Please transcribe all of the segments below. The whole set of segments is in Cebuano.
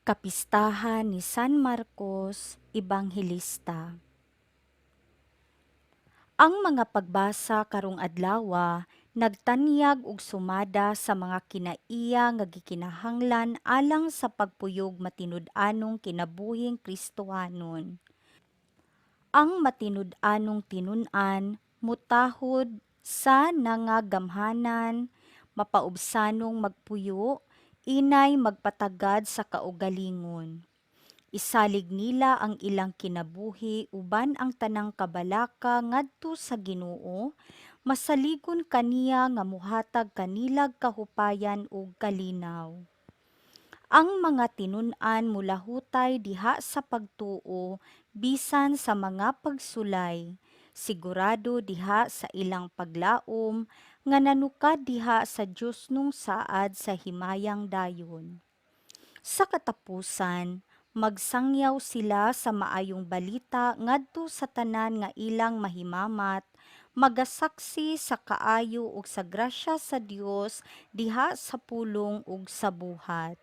Kapistahan ni San Marcos Ebanghelista. Ang mga pagbasa karong adlawa nagtanyag og sumada sa mga kinaiya nga gikinahanglan alang sa pagpuyog matinud-anong kinabuhing Kristohanon. Ang matinud-anong tinun-an motahod sa nangagamhanan, mapaubsanong magpuyo, inay magpatagad sa kaugalingon. Isalig nila ang ilang kinabuhi uban ang tanang kabalaka ngadto sa Ginoo, masaligon kaniya nga mohatag kanilag kahupayan ug kalinaw. Ang mga tinun-an molahutay diha sa pagtuo bisan sa mga pagsulay, sigurado diha sa ilang paglaom nga nanukad diha sa Diosnong saad sa himayang dayon. Sa katapusan, magsangyaw sila sa maayong balita ngadto sa tanan nga ilang mahimamat, magasaksi sa kaayo ug sa grasya sa Dios diha sa pulong ug sa buhat.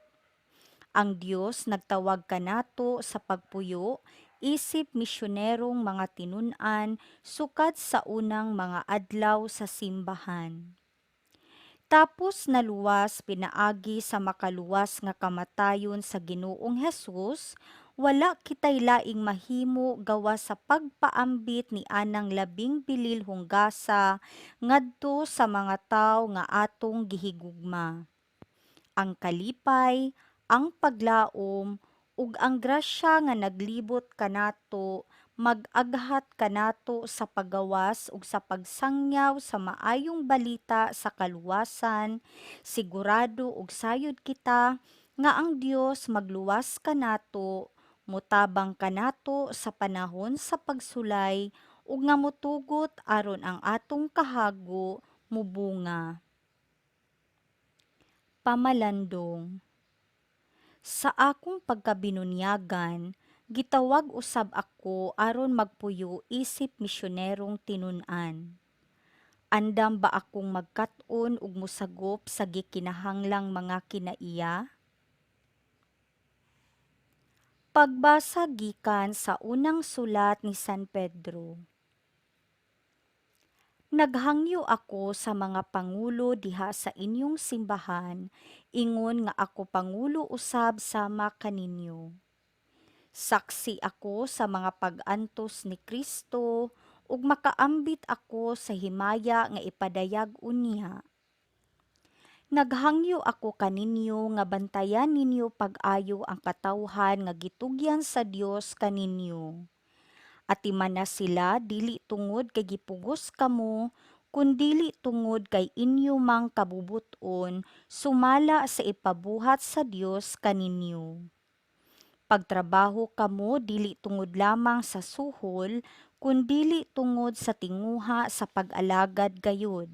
Ang Dios nagtawag kanato sa pagpuyo isip misyonerong mga tinun-an sukad sa unang mga adlaw sa simbahan. Tapos naluwas pinaagi sa makaluwas nga kamatayon sa Ginoong Hesus, wala kitay laing mahimo gawas sa pagpaambit ni anang labing bililhong gasa ngadto sa mga tawo nga atong gihigugma. Ang kalipay, ang paglaom ug ang grasya nga naglibot kanato mag-aghat kanato sa paggawas ug sa pagsangyaw sa maayong balita sa kaluwasan, sigurado ug sayod kita nga ang Dios magluwas kanato, motabang kanato sa panahon sa pagsulay ug nga motugot aron ang atong kahago mobunga. Pamalandong. Sa akong pagkabinunyagan, gitawag usab ako aron magpuyo isip misyonerong tinun-an. Andam ba akong magkat-on ug mosagop sa gikinahanglang mga kinaiya? Pagbasa gikan sa unang sulat ni San Pedro. Naghangyo ako sa mga pangulo diha sa inyong simbahan, ingon nga ako pangulo usab sama kaninyo. Saksi ako sa mga pag-antos ni Kristo ug makaambit ako sa himaya nga ipadayag unya. Naghangyo ako kaninyo nga bantayan ninyo pag-ayo ang katawhan nga gitugyan sa Dios kaninyo. Atimana sila dili tungod kay gipugos kamo, kundili tungod kay inyo mang kabubut-on sumala sa ipabuhat sa Dios kaninyo. Pagtrabaho kamo dili tungod lamang sa suhol, kundili tungod sa tinguha sa pag-alagad gayud.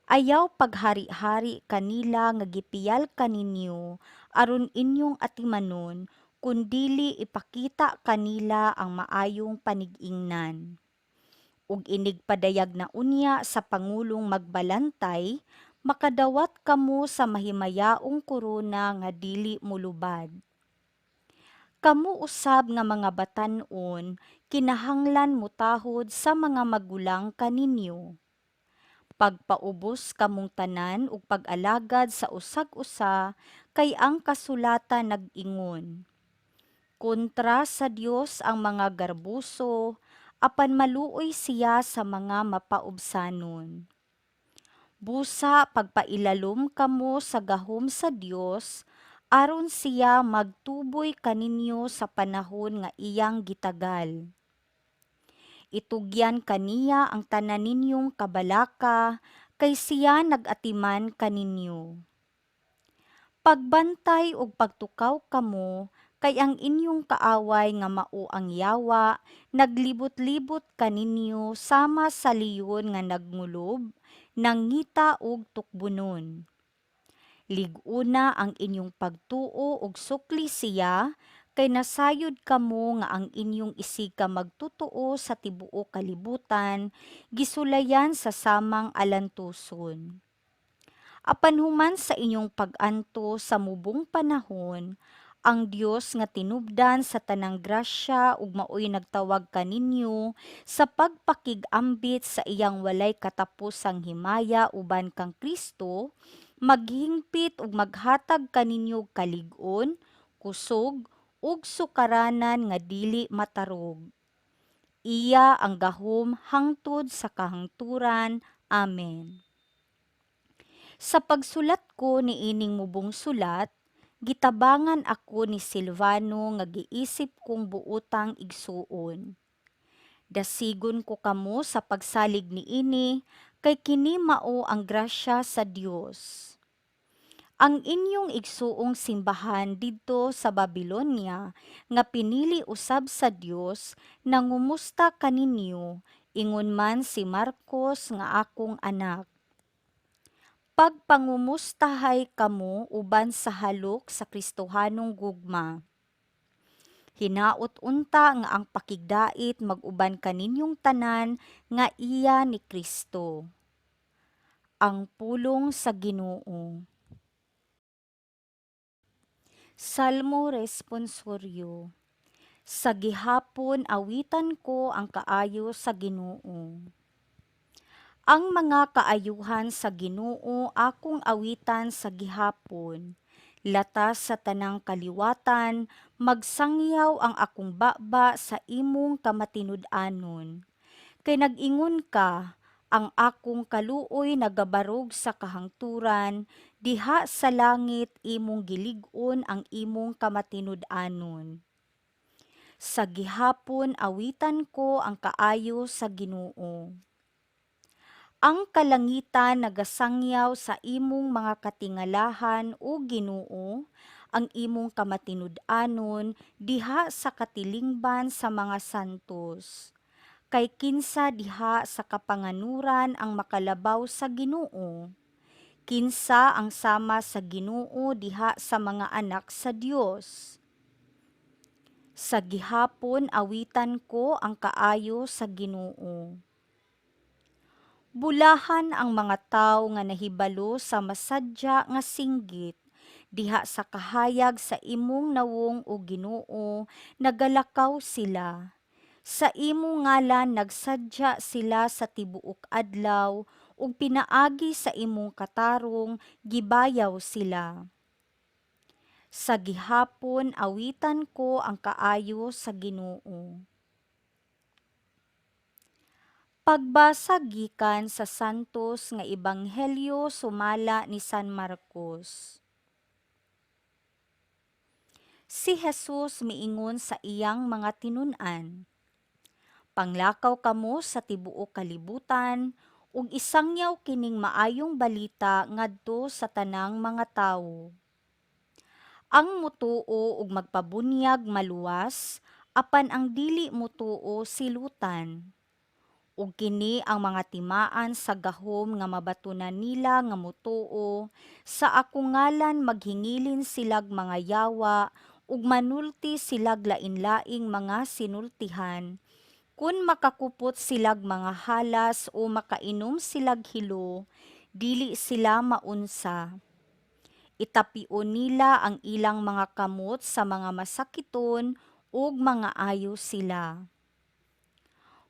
Ayaw paghari-hari kanila nga gipiyal kaninyo aron inyong atimanon, kundili ipakita kanila ang maayong panig-ingnan. Ug inig padayag na unya sa pangulong magbalantay, makadawat kamo sa mahimayaong korona nga dili molubad. Kamo usab nga mga batan-on kinahanglan motahod sa mga magulang kaninyo. Pagpaubos kamong tanan ug pag-alagad sa usag usa, kay ang kasulatan nag-ingon: "Kontra sa Dios ang mga garboso, apan maluoy siya sa mga mapaubsanon." Busa pagpailalom kamo sa gahom sa Dios aron siya magtuboy kaninyo sa panahon nga iyang gitagal. Itugyan kaniya ang tanan ninyong kabalaka kay siya nag-atiman kaninyo. Pagbantay ug pagtukaw kamo kay ang inyong kaaway nga mao ang yawa naglibot-libot kaninyo sama sa leon nga nagngulob, nangita og tukbonon. Lig-una ang inyong pagtuo ug sukli siya kay nasayod kamo nga ang inyong isig ka magtotoo sa tibuok kalibutan gisulayan sa samang alantuson. Apan human sa inyong pag-antos sa mubong panahon, Ang Dios nga tinubdan sa tanang grasya ug maoy nagtawag kaninyo sa pagpakig-ambit sa iyang walay katapusang himaya uban kang Kristo, maghingpit ug maghatag kaninyo og kalig-on, kusog ug sukaranan nga dili matarog. Iya ang gahom hangtod sa kahangturan. Amen. Sa pagsulat ko niining mubong sulat, gitabangan ako ni Silvano nga giisip kong buotang igsuon. Dasigon ko kamo sa pagsalig niini kay kini mao ang grasya sa Dios. Ang inyong igsuong simbahan didto sa Babilonia nga pinili usab sa Dios nangumusta kaninyo, ingon man si Marcos nga akong anak. Pagpangumustahay kamo uban sa halok sa Kristohanong gugma. Hinaot unta nga ang pakigdait mag-uban kaninyong tanan nga iya ni Kristo. Ang pulong sa Ginoo. Salmo Responsoryo. Sa gihapon awitan ko ang kaayo sa Ginoo. Ang mga kaayuhan sa Ginoo akong awitan sa gihapon. Latas sa tanang kaliwatan, magsangyaw ang akong baba sa imong kamatinud-anon. Kay nag-ingon ka, ang akong kaluoy nagabarog sa kahangturan, diha sa langit imong gilig-on ang imong kamatinud-anon. Sa gihapon awitan ko ang kaayo sa Ginoo. Ang kalangitan nagasangyaw sa imong mga katingalahan, o Ginoo, ang imong kamatinud-anon diha sa katilingban sa mga santos. Kay kinsa diha sa kapanganuran ang makalabaw sa Ginoo? Kinsa ang sama sa Ginoo diha sa mga anak sa Dios? Sa gihapon awitan ko ang kaayo sa Ginoo. Bulahan ang mga tawo nga nahibalo sa masadya nga singgit, diha sa kahayag sa imong nawong, o Ginoo, nagalakaw sila. Sa imong ngalan nagsadya sila sa tibuok adlaw, ug pinaagi sa imong katarong gibayaw sila. Sa gihapon awitan ko ang kaayo sa Ginoo. Pagbasa gikan sa Santos nga Ebanghelyo sumala ni San Marcos. Si Jesus miingon sa iyang mga tinun-an, "Panglakaw kamo sa tibuok kalibutan ug isangyaw kining maayong balita ngadto sa tanang mga tawo. Ang mutuo ug magpabunyag maluwas, apan ang dili mutuo silutan. Ug kini ang mga timaan sa gahom nga mabatunan nila nga mutuo: sa akong ngalan maghingilin silag mga yawa ug manulti silag lain-laing mga sinultihan. Kun makakupot silag mga halas o makainom silag hilo, dili sila maunsa. Itapion nila ang ilang mga kamot sa mga masakiton ug mangaayo sila."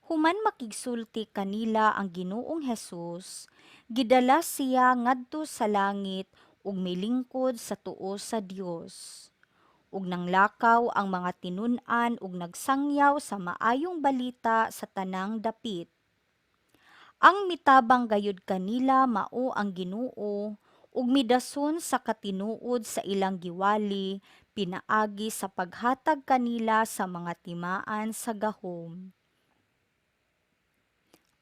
Human makigsulti kanila ang Ginoong Hesus, gidala siya ngadto sa langit ug milingkod sa tuo sa Dios. Ug nanglakaw ang mga tinun-an ug nagsangyaw sa maayong balita sa tanang dapit. Ang mitabang gayud kanila mao ang Ginoo ug midason sa katinuod sa ilang giwali pinaagi sa paghatag kanila sa mga timaan sa gahom.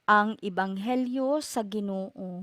Ang Ebanghelyo sa Ginoo.